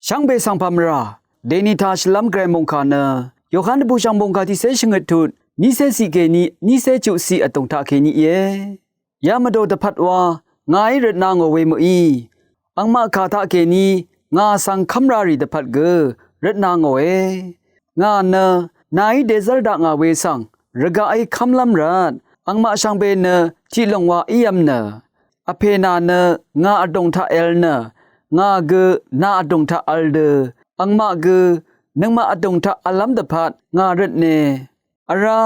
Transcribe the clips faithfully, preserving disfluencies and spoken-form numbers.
Shvngbe svng pà mvrà dèní taq shvlv́m gvray mòngkà nø Yohan dvbùshv̀ng mòngkà tiqcé shvngøt tut nícé ciq kèní nícé chuqciq vdùng taq kèní íe. Ya mvdò dvpvt wa ngàí røtna ngò we mø̀í, angmaq kà taq kèní ngà svng kv́mrarì dvpvt gø røtna ngòe. Ngà nø nàí dèzv́r dakngà we svng rvgaqí kv́mlv́m rvt angmaq shvngbe nø tiqlùng wa ív̄m nø, vpè nà nø ngà vdùng taq èvl nø ngà gø nà vdùng taq vl dø angmaq gø nøngmaq vdùng taq v̄llv́m dvpvt ngà røtne. Vrá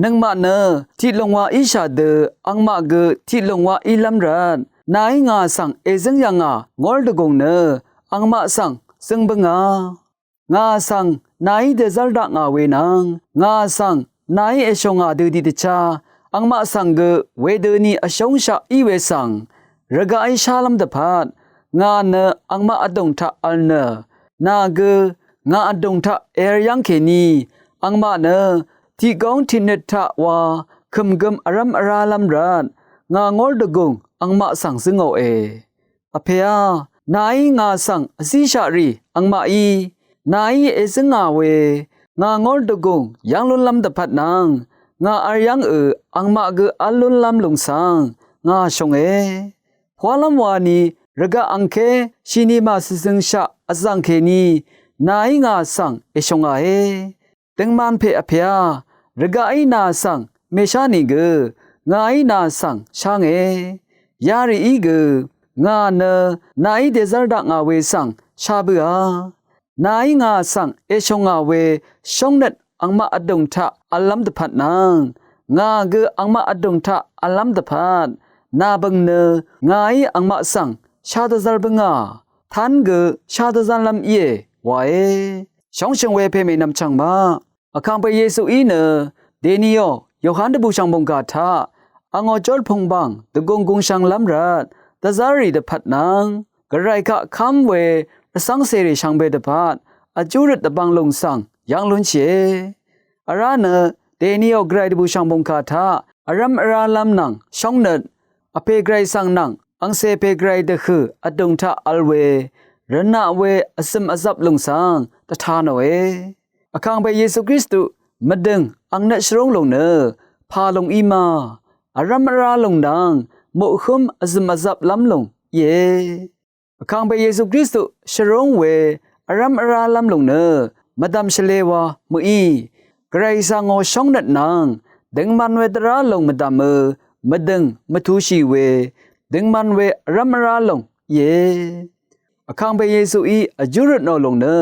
nøngmaq nø tiqlùng wa íshà dø angmaq gø tiqlùng wa ílv́m rvt nàí ngà svng èzǿng yv̀ngà ngór dvgùng nø angmaq svng zǿng bǿngà. Ngà svng nàí dèzv́r dakngà we nvng ngà svng nàí èshòngà dø tiqdvchá angmaq svng gø wedøni vshóngshaq í we svng rvgaqí shálv́m dvpvt ngà nø angmaq vdùng taq vl nø nà gø ngà vdùng taq èvl yv́ng kèní angmaq nø tiqgóng tiqnøt taq wa kø̀mgøm vrv́m vrálv́m rvt ngà ngór dvgùng angmaq svng zǿngòe. Vpèá, nàí ngà svng vzíshaq rì angmaqí nàí èzǿngà we ngà ngór dvgùng yv́ng lúnlv́m dvpvt nvng ngà vl yv́ngø angmaq gø v́l lúnlv́m lùng svng ngà shònge. Pwálv́m wani rvgaq angké shinima shvzøngshaq vzv̀ng kèní nàí ngà svng èshòngàe. Døngman pè vpèá, rvgaqí nà svng mèshá nìgø ngàí nà svng shánge. Yarìí gø ngà nø nàí dèzv́r dakngà we svng shá bǿà. Nàí ngà svng èshòngà we shóngnøt angmaq vdùng taq v̄llv́m dvpvt nvng ngà gø angmaq vdùng taq v̄llv́m dvpvt nà bø̀ng nø ngàí angmaq svng shá dvzv́r bǿngà, tv́n gø shá dvzv́rlv́m íe wae. Shóngshø̀ng we pèmè nvmchv̀ng maq, Vkàngpè Yesuí nø dèníò Yohan dvbùshv̀ng mòngkà taq angò jórpung bang dvgùng gùngshv̄nglv́m rvt dvzv́rrì dvpvt nvng gvray kaq kv́m we rvcv́ngcèrì shvngbe dvpvt vjú røt dvbvng lùng svng yv́ng lúnshìe. Vrá nø dèníò gvray dvbùshv̀ng mòngkà taq vrv́m vrálv́m nvng shóngnøt vpè gvray svng nvng angcè pè gvray dvhø̀ vdùng taq vl we rvnaq we vzø̀m vzvp lùng svng dvta nòe. Vkàngpè Yesu Kristu mvdø̀ng ang nøt shvrúng lùng nø pà lùng í ma, vrv́m vrá lùng nvng muqhǿm vzø̀m vzvplv́m lùng íe. Vkàngpè Yesu Kristu shvrúng we vrv́m vrálv́m lùng nø mvdv̀m shvlē wa mø̀í, gvray svngò shóngnøt nvng døngman we dvrá lùng mvdv̀mø mvdø̀ng mvtushì we døngman we vrv́m vrá lùng íe. Vkàngpè Yesuí vjú røt nò lùng nø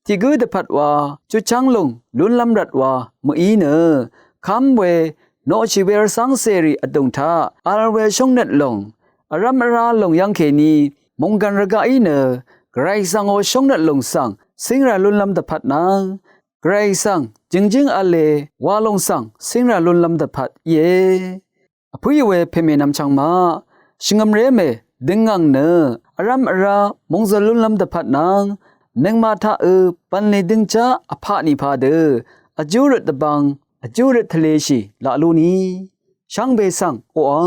tiq gǿ dvpvt wa chutchv́ng lùng lúnlv́m rvt wa mø̀í nø kv́m we noqshì we rvcv́ngcèrì vdùng taq vl we shóngnøt lùng vrv́m vrá lùng yv́ng kèní mònggv̀n rvgaqí nø gvray svngò shóngnøt lùng svng cíng rà lúnlv́m dvpvt nvng gvray svng jø̀ngjǿng v̄le wa lùng svng cíng rà lúnlv́m dvpvt íe. Vpǿì we pèmè nvmchv̀ng maq, shvngø̀mré mè døngngàng nø vrv́m vrá mòngzøl lúnlv́m dvpvt nvng nøngmaq taqø bv̀nlì døngjá vpaq nì padø vjú røt dvbvng vjú røt tvleshì laq lú ni shvngbe svng oqà